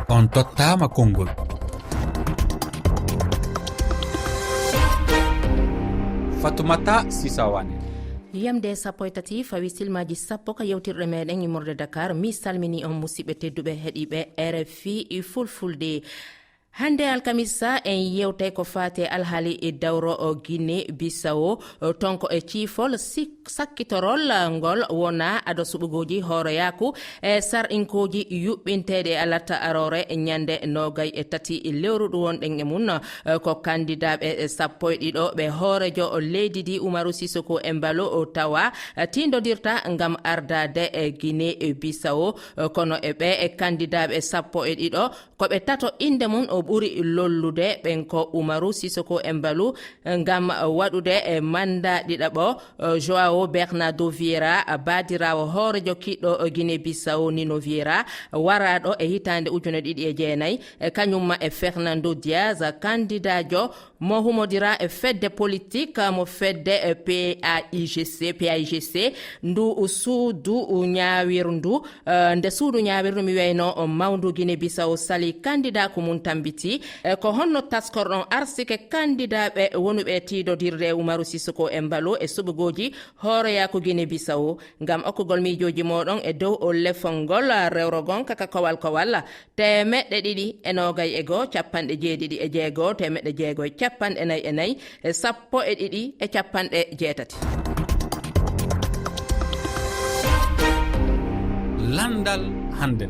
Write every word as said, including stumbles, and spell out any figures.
On tottaama konngol. Fatumata Sisawane. Yamde sappo e tati fawi silmaaji sappo ka yewtirɗe meɗen immorde Dakar. Mi salmini on musidɓe tedduɓe heɗiiɓe R F I Fulfulde. Hannde alkamisa en yewtay ko faati e alhaali e dawro o Guinée Bissau, ton ko e ciifol sik-, sakkitorol ngol wona ado suɓugooji hooreyaaku e sarɗinkooji yuɓɓinteeɗi e alatta aroore ñande noogay e tati lewru ɗo wonɗen e mum. Ko kandidaaɓe sappo e ɗiɗo ɓe hoorejo leydi ndi Umaru Sissoco Embaló tawa tindodirta ngam ardaade e Guinée Bissau. Kono e ɓe e kandidaaɓe sappo e ɗiɗo, ko ɓe tato innde mum o ɓuri lollude, ɓen ko Umaru Sissoco Embaló ngam waɗude e manda ɗiɗaɓo, João Bernardo Vieira, baadiraawo hoorejo kiɗɗo Guinée Bissau Nino Vieira, waraaɗo e hitaande ujune ɗiɗi e jeenay, e kañum ma e Fernando Dias, kandidaajo mo humodira e fedde politik mo fedde, eh, P A I G C, P A I G C, ndu suudu ñaawirndu, eh, nde suudu ñaawirndu mi wiyayno mawndu Guinée Bissau sali kandidaaku mum tambiti. Eh, ko honno taskorɗon arsike kandidaaɓe wonuɓe tiidodirde e Umaru Sissoco Embaló e suɓugooji hooreyaaku Guinée Bissau? Ngam okkugol miijooji mooɗon e dow o lefol ngol, rewro gon kaka kowal kowal, teemeɗɗe ɗiɗi e noogay e goo, capanɗe jeeɗiɗi e jeego, teemeɗɗe jeego e capanɗe nayi e nayi, e sappo e ɗiɗi e capanɗe jeetati. Landal hande.